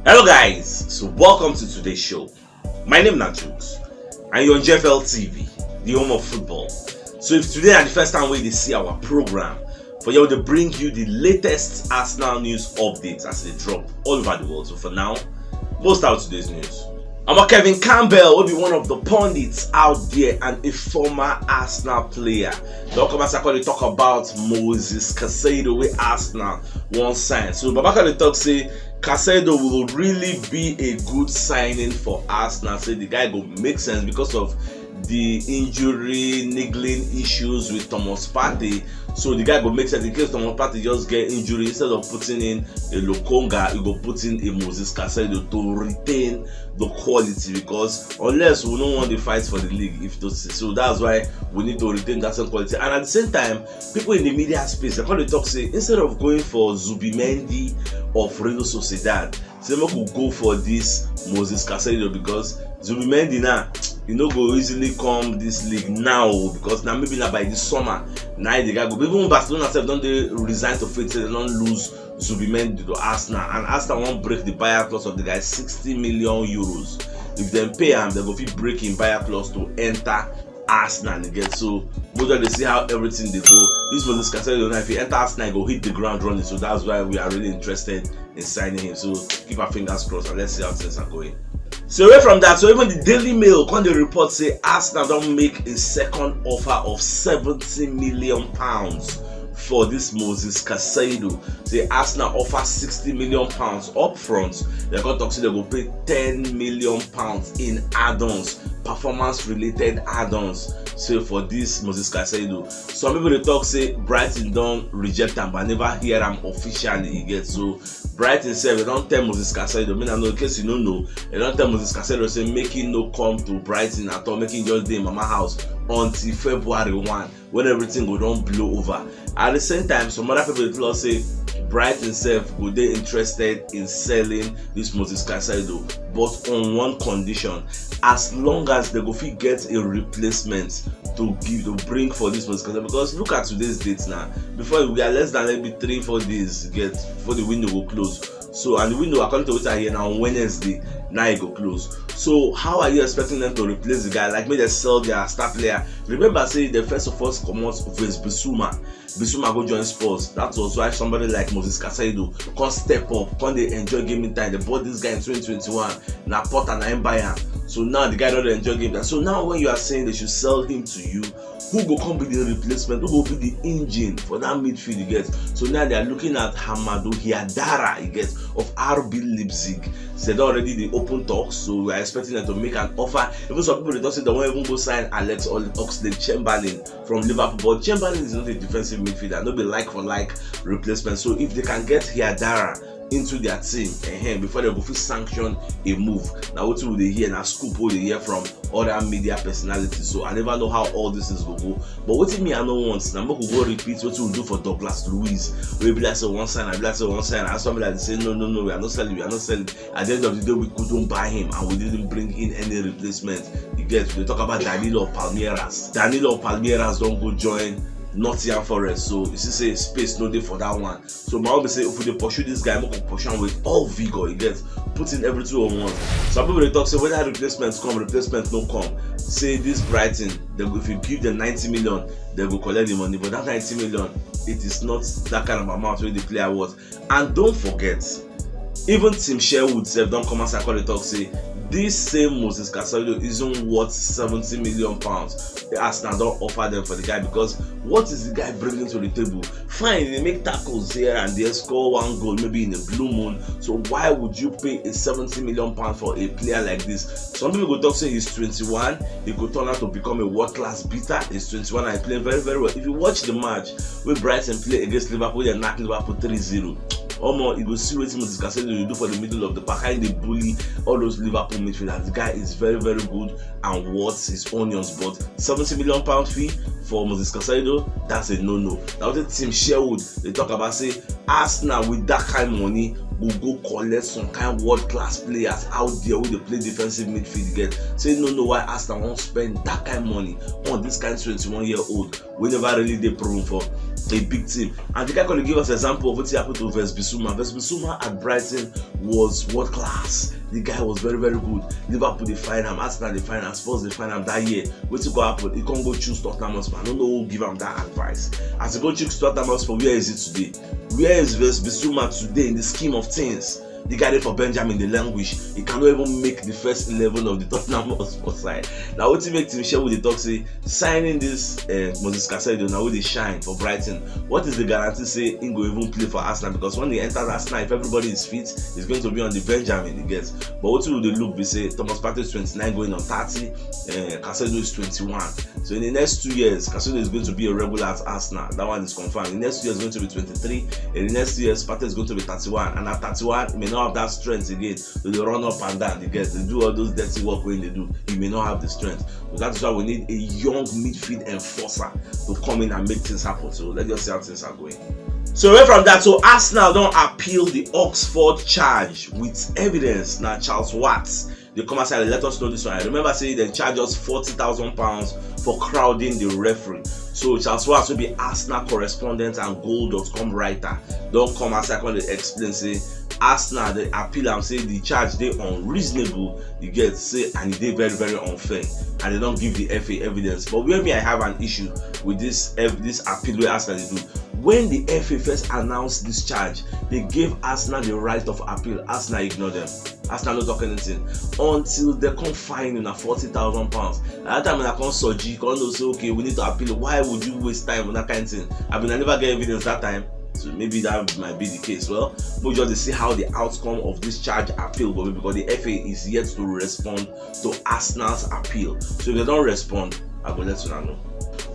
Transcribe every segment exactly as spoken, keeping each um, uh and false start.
Hello guys, so welcome to today's show. My name na Jukes and you're on G F L T V, the home of football. So if today na the first time wey you dey see our program, for here we dey bring you the latest Arsenal news updates as e dey drop all over the world. So for now, most out today's news. Omo, Kevin Campbell, wey be one of the pundits out there and a former Arsenal player, don come outside come dey talk about Moses Caicedo wey Arsenal wan sign. So Baba come dey talk say Caicedo will really be a good signing for Arsenal. Say the guy go make sense because of the injury niggling issues with Thomas Partey. So the guy go make sense in case Thomas Partey just get injury. Instead of putting in a Lokonga, you go put in a Moses Caicedo to retain the quality, because unless we no wan dey fight for the league, if to say so, that's why we need to retain that same quality. And at the same time, people in the media space, they come dey talk say instead of going for Zubimendi of Real Sociedad, say make we go for this Moses Caicedo, because Zubimendi now, e no go easily come this league now, because now maybe na by this summer na the guy go. Even Barcelona sef don dey resign to fate say they don lose Zubimendi to Arsenal, and Arsenal wan break the buyout clause of the guy, sixty million euros. If dem pay am, dem go fit break im buyout clause to enter Arsenal again. So we just dey see how everything dey go. This Moses Caicedo now, if he enter Arsenal, he go hit the ground running. So that's why we are really interested in signing him. So keep our fingers crossed and let's see how things are going. So away from that, so even the Daily Mail come dey report say Arsenal don make a second offer of seventy million pounds for this Moses Caicedo. Say Arsenal offer sixty million pounds up front. They come talk say they go pay ten million pounds in add-ons, performance-related add-ons. So for this Moses Caicedo, some people dey talk say Brighton don reject am, but I never hear am officially yet. So Brighton sef, they don tell Moses Caicedo, make una know, in case you no know, they don tell Moses Caicedo say make he no come to Brighton at all, make he just dey mama house until February one, when everything go don blow over. At the same time, some other people dey tell us say Brighton sef go dey interested in selling this Moses Caicedo, but on one condition: as long as they go fit get a replacement to give, to bring for this Moses Caicedo. Because look at today's date now. Before, we are less than maybe three, four days get before the window go close. So, and the window, according to what I hear now, on Wednesday, now e go close. So how are you expecting them to replace the guy? Like, make dem sell their star player. Remember say they first of all comot Yves Bissouma. Bissouma go join Spurs. That was why somebody like Moses Caicedo come step up, come dey enjoy gaming time. They bought this guy in twenty twenty-one. Na Potter na him buy am. So now the guy don dey enjoy game time. So now when you are saying they should sell him to you, who go come be the replacement? Who go be the engine for that midfield you get? So now they are looking at Hamado Hiadara, you get, of R B Leipzig. So they don already dey open talks, so we are expecting them to make an offer. Even some people dey talk say they wan even go sign Alex Oxlade-Chamberlain from Liverpool, but Chamberlain is not a defensive midfielder, no be like for like replacement. So if they can get Hiadara into their team, eh, before they go fit sanction a move. Na wetin we dey hear, na scoop we dey hear from other media personalities. So I never know how all these things go go. But wetin me I no want, na make we go repeat wetin we do for Douglas Luiz. We be like say one sign, I be like say one sign. As somebody like say no, no, no, we are not selling, we are not selling. At the end of the day, we couldn't buy him, and we didn't bring in any replacement. You get, we talk about Danilo Palmeiras. Danilo Palmeiras don go join Nottingham Forest, so you see say space no dey for that one. So my own be say if we dey pursue this guy, make we pursue am with all vigor. You get, put in everything we want. Some people dey talk say whether replacement come, replacement no come, say this Brighton, they go, if you give them ninety million, they go collect the money. But that ninety million, it is not that kind of amount wey the player worth. And don't forget, even Tim Sherwood sef don come outside come dey talk say this same Moses Caicedo isn't worth seventy million pounds. Arsenal don offer them for the guy, because what is the guy bringing to the table? Fine, he dey make tackles here and there, score one goal maybe in a blue moon. So why would you pay a seventy million pound for a player like this? Some people go talk say he's twenty-one, he go turn out to become a world class beater. He's twenty-one and he playing very, very well. If you watch the match wey Brighton play against Liverpool, they knock Liverpool three zero. Omo, you go see wetin Moses Caicedo dey do for the middle of the park, how he dey bully all those Liverpool midfielders. The guy is very, very good and worth his onions. But seventy million pound fee for Moses Caicedo, that's a no-no. Na wetin Tim Sherwood dey talk about, say Arsenal with that kind money go go collect some kind world class players out there wey dey play defensive midfield, get. Say no know why Arsenal wan spend that kind money on this kind twenty-one year old wey never really dey proven for a big team. And the guy come dey give us example of wetin happen to Vess Bissouma. Vess Bissouma at Brighton was world class. The guy was very, very good. Liverpool dey find am, Arsenal dey find am, Spurs dey find am that year. Wetin go happen? He come go choose Tottenham Hotspur. I no know who give am that advice. As he go choose Tottenham Hotspur, where is he today? Where is Vess Bissouma today in the scheme of things? The guy dey for Benjamin dey languish. He cannot even make the first eleven of the Tottenham Hotspur side. Na wetin make Tim Sherwood dey talk say signing this uh, Moises Caicedo na wey dey shine for Brighton. What is the guarantee say he go even play for Arsenal? Because when he enters Arsenal, if everybody is fit, he's going to be on the Benjamin, you get. But wetin we dey look be say Thomas Partey is twenty-nine going on thirty, uh, Caicedo is twenty-one. So in the next two years, Caicedo is going to be a regular at Arsenal. That one is confirmed. In the next two years, going to be twenty-three. In the next two years, Partey is going to be thirty-one. And at thirty-one, he may not have that strength again. So they run up and down. They get, they do all those dirty work when they do. He may not have the strength. So that is why we need a young midfield enforcer to come in and make things happen. So let's just see how things are going. So away from that, so Arsenal don appeal the Oxford charge with evidence. Now Charles Watts dey come outside, let us know this one. I remember say dem charge us forty thousand pounds for crowding the referee. So Charles Watts, wey be Arsenal correspondent and goal dot com writer, don come outside come dey explain say Arsenal dey appeal am say the charge dey unreasonable, you get, say, and e dey very, very unfair, and they don give the F A evidence. But where me I have an issue with this ev- this appeal wey Arsenal dey do, when the F A first announce this charge, they gave Arsenal the right of appeal. Arsenal ignore them. Arsenal no talk anything until they come fine una forty thousand pounds. At that time, I come surgery, come know say, okay, we need to appeal. Why would you waste time on that kind of thing? I mean, I never get evidence that time. So maybe that might be the case. Well, we just dey see how the outcome of this charge appeal go be, because the F A is yet to respond to Arsenal's appeal. So if they don't respond, I go let una know.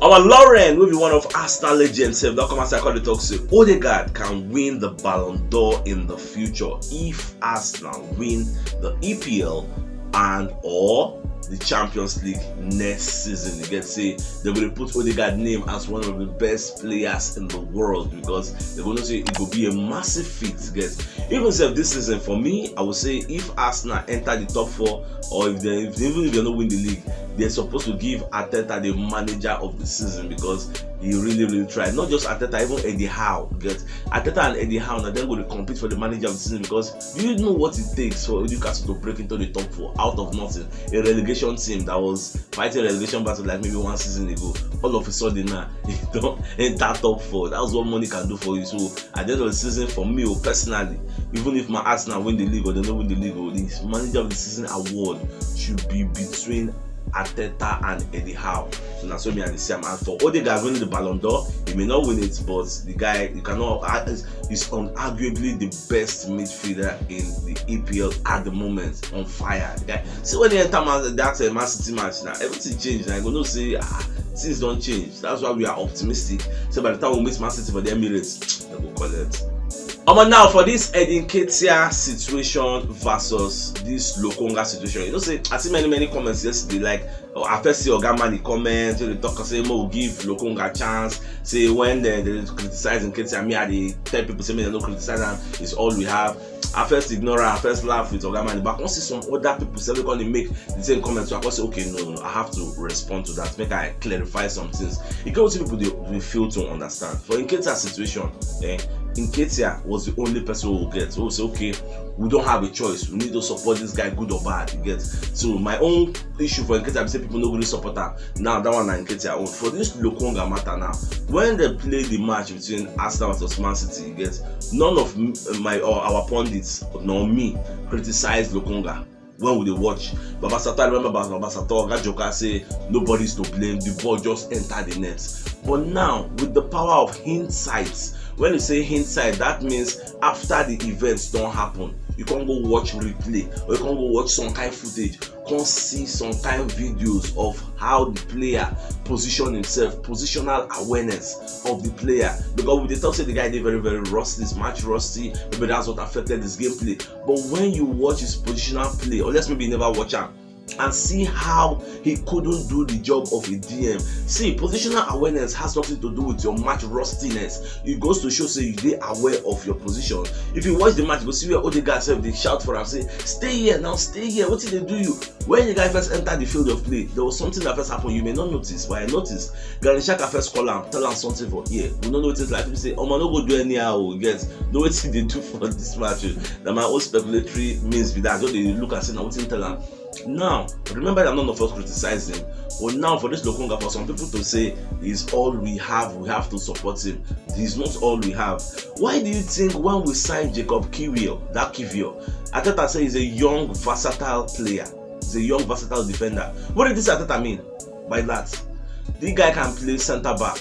Our Lauren will be one of Arsenal legends. Sef don come outside come dey talk say Odegaard can win the Ballon d'Or in the future if Arsenal win the E P L and or the Champions League next season. You get, say they go dey put Odegaard name as one of the best players in the world, because they go know say it go be a massive feat. You get, even sef this season, for me, I would say if Arsenal enter the top four, or if they, if, even if they no win the league, they're supposed to give Arteta the manager of the season, because he really, really tried. Not just Arteta, even Eddie Howe. Get, Arteta and Eddie Howe, now dem go dey compete for the manager of the season, because do you know what it takes for Newcastle to break into the top four out of nothing? A relegation team that was fighting relegation battle like maybe one season ago. All of a sudden now, you don't enter top four. That's what money can do for you. So at the end of the season, for me, oh, personally, even if my Arsenal win the league or they don't win the league, oh, this manager of the season award should be between Arteta and Eddie Howe. So that's what me and the same. And for Odegaard winning the Ballon d'Or, he may not win it, but the guy, you cannot, uh, is, is unarguably the best midfielder in the E P L at the moment, on fire. The guy, see when he enter Man, that uh, Man City match now, everything changed. I go know say, ah, things don't change. That's why we are optimistic. So by the time we meet Man City for the Emirates, they go collect. Omo, now for this Eddie Nketiah situation versus this Lokonga situation, you know say I see many, many comments yesterday. Like, oh, I first see Oga Mani comment, so they talk say, "Mo give Lokonga chance." Say when they, they criticize Nketiah, me I dey tell people say me they no criticize am. It's all we have. I first ignore am, I first laugh with Oga Mani, but I come see some other people say they come dey make the same comments. So I come say, okay, no, no, I have to respond to that. Make I clarify some things. E get wetin people dey, dey fail to understand. For Nketiah situation, eh, Nketiah was the only person who get. So we say, okay, we don't have a choice. We need to support this guy, good or bad. You get. So my own issue for Nketiah be say people no really support am. Now that one na Nketiah own. For this Lokonga matter now, when they play the match between Arsenal versus Man City, you get, none of m- my or our pundits nor me criticize Lokonga. When we dey watch Baba Sato, I remember Baba Baba Sato, Oga Joka say nobody's to blame. The ball just enter the net. But now, with the power of hindsight, when you say hindsight, that means after the events don't happen, you can go watch replay, or you can go watch some kind footage, can see some kind videos of how the player position himself, positional awareness of the player. Because we dey talk say the guy dey very, very rusty, is match rusty. Maybe that's what affected his gameplay. But when you watch his positional play, unless maybe you never watch am, and see how he couldn't do the job of a D M. See, positional awareness has nothing to do with your match rustiness. It goes to show say you dey aware of your position. If you watch the match, you go see where Odegaard sef dey shout for am say, "Stay here now, stay here. Wetin dey do you?" When the guy first enter the field of play, there was something that first happened. You may not notice, but I noticed. Granit Xhaka first call am, tell am something for ear. We no know wetin, like people say, "Omo, no go do anyhow o, you get, know wetin dey do for this match o." Na my own speculatory means be that. I just dey look and say na wetin tell am. Now, remember that none of us criticize him. But now for this Lokonga, for some people to say he's all we have, we have to support him. He's not all we have. Why do you think when we signed Jacob Kiwior, that Kiwior, Arteta say he's a young, versatile player? He's a young, versatile defender. What did this Arteta mean by that? The guy can play center back.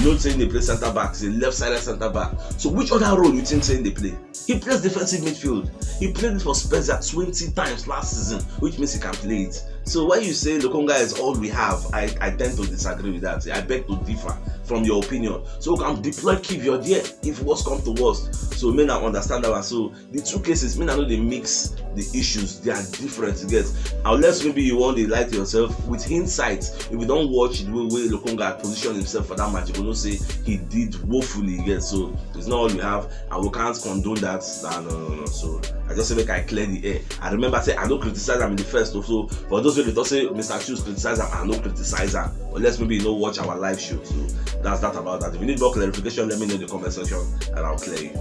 You know, saying they play center back. He's a left-sided center back. So which other role you think saying they play? He plays defensive midfield. He played it for Spezia twenty times last season, which means he can play it. So when you say Lokonga is all we have, I, I tend to disagree with that. I beg to differ from your opinion. So we can deploy Kiwior there if worse come to worst. So may I understand that one. So the two cases, may I know they mix the issues. They are different, you get. Unless maybe you want to lie to yourself with hindsight. If you don't watch the way, way Lokonga position himself for that match, you will not say he did woefully, you get. So it's not all you have, and we can't condone that. Nah, no, no, no. So I just say make I clear the air. I remember say I don't criticize him in the first. So for those who don't say Mister Choose criticize him, I don't criticize him. Unless maybe you know watch our live show. So that's that about that. If you need more clarification, let me know in the comment section and I'll clear you.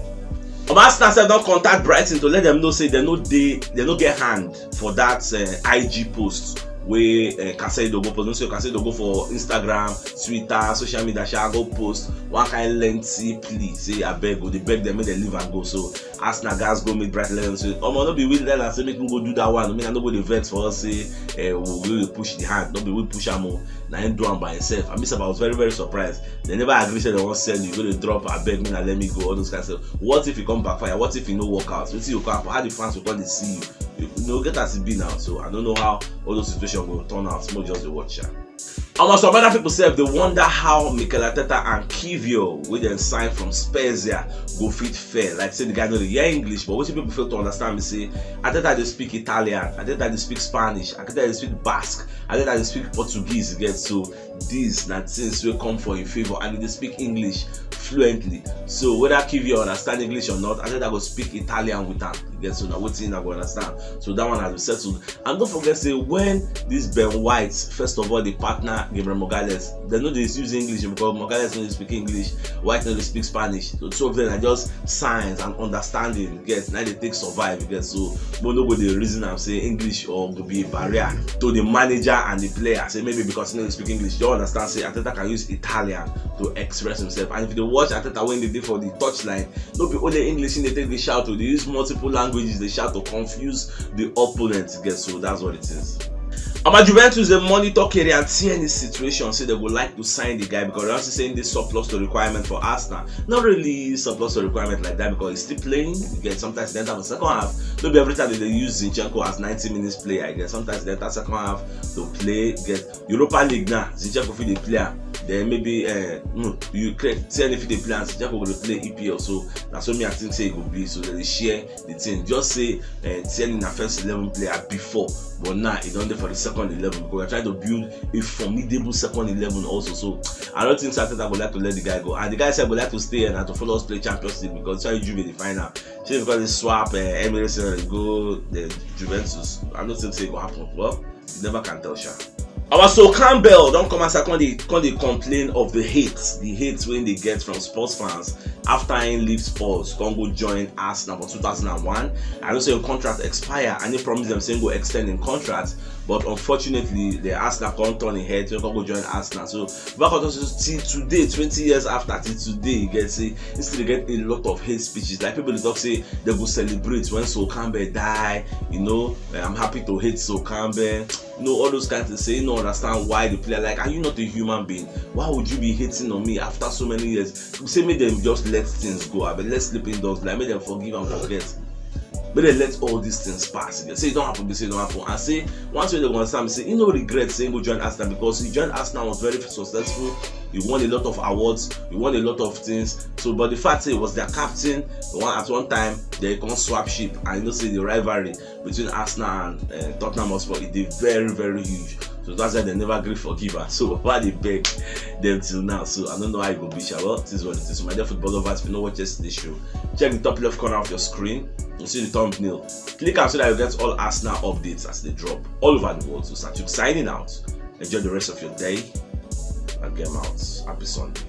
Oba Arsenal sef don contact Brighton to let them know say they no dey, they no get hand for that uh, I G post wey uh, Casado go post. No say Casado go for Instagram, Twitter, social media, shall go post one kind lengthy plea. Say I beg, go, they beg them, make they leave and go. So Arsenal guys go meet Brighton, let them say, "Omo, no be we tell am say make him go do that one. I mean, I no go dey vex for us say uh, we will push the hand. No be we push am o. Na him do am by himself." I mean, I was very, very surprised. They never agree say they wan sell you. You go dey drop, "I beg, make I let me go," all those kind of stuff. What if he come backfire? What if he no work out? Wetin you come for? How the fans will come dey see you? You know, get as e be now. So I don't know how all those situations go turn out. Small just dey watch am. Omo, some other people sef dey wonder how Mikel Arteta and Kiwior, wey dem sign from Spezia, go fit fair. Like say the guy no dey hear English, but wetin people fail to understand be say Arteta dey speak Italian, Arteta dey speak Spanish, Arteta dey speak Basque, Arteta dey speak Portuguese, you get. So these na things wey come for him favour, and he dey speak English fluently. So whether Kiwior understand English or not, Arteta go speak Italian with am, you get. So na wetin I go understand. So that one has been settled. And don't forget say when this Ben White first of all dey partner Gabriel Magalhaes, they no dey use English because Magalhaes no dey speak English, White no dey speak Spanish. So two of them are just signs and understanding, you get, na dey take survive, you get. So mo no go dey reason am say English or go be a barrier to the manager and the player. Say maybe because he no dey speak English, you understand say Arteta can use Italian to express himself. And if you dey watch Arteta when they dey for the touchline, no be only English in dey take the shout o. They use multiple languages, they shout to confuse the opponent, you get. So that's what it is. Omo, Juventus dey monitor Kieran Tierney situation, say they go like to sign the guy because they also say this surplus to requirement for Arsenal. Not really surplus to requirement like that because he's still playing. You get, sometimes they enter for second half. No be every time they dey use Zinchenko as ninety minutes player. You get, sometimes they enter second half to play. You get, Europa League now, Zinchenko fit dey play am. Then maybe uh, no, you create Tierney fit dey play am, Zinchenko go dey play E P L. So na so me I think say e go be. So they dey share the thing. Just say uh, Tierney na first eleven player before, but now he don dey for the second eleven because we're trying to build a formidable second eleven also. So I don't think Arteta go like to let the guy go, and the guy sef go like to stay here na to follow us play Champions League because try Juve the final. Say because they swap uh, Emirates uh, go the Juventus. I don't think say e go happen. Well, you never can tell, sha. Our Sol Campbell don come outside, come dey, come dey complain of the hate, the hate wey they get from Spurs fans after he leave Spurs, come go join Arsenal for two thousand and one. I know say him contract expire, and he promise them say he go extend him contract, but unfortunately, the Arsenal come turn him head, so he come go join Arsenal. So back on till today, twenty years after, till today, you get say he still get a lot of hate speeches. Like people dey talk say they go celebrate when Sol Campbell die. You know, eh, I'm happy to hate Sol Campbell. You know, all those kinds of things. Say you no understand why the player, like, are you not a human being? Why would you be hating on me after so many years? We say make them just let things go. I mean, let sleeping dogs lie. Make them forgive and forget. But they let all these things pass again. Say it don't happen, they say it don't happen. And say, once when they go understand, say, he no regret saying go join Arsenal because he joined Arsenal, was very successful. He won a lot of awards, he won a lot of things. So, but the fact say he was their captain, the one at one time, they can swap ship. And you know, say the rivalry between Arsenal and uh, Tottenham Hotspur, it is very, very huge. So that's why they never agree forgive her. So why they beg them till now? So I don't know how it go be, sha. Well, this is what it is. So my dear football lovers, if you know what yesterday show, check the top left corner of your screen. You see the thumbnail. Click am so that you get all Arsenal updates as they drop all over the world. So Satuk signing out. Enjoy the rest of your day and game out. Happy Sunday.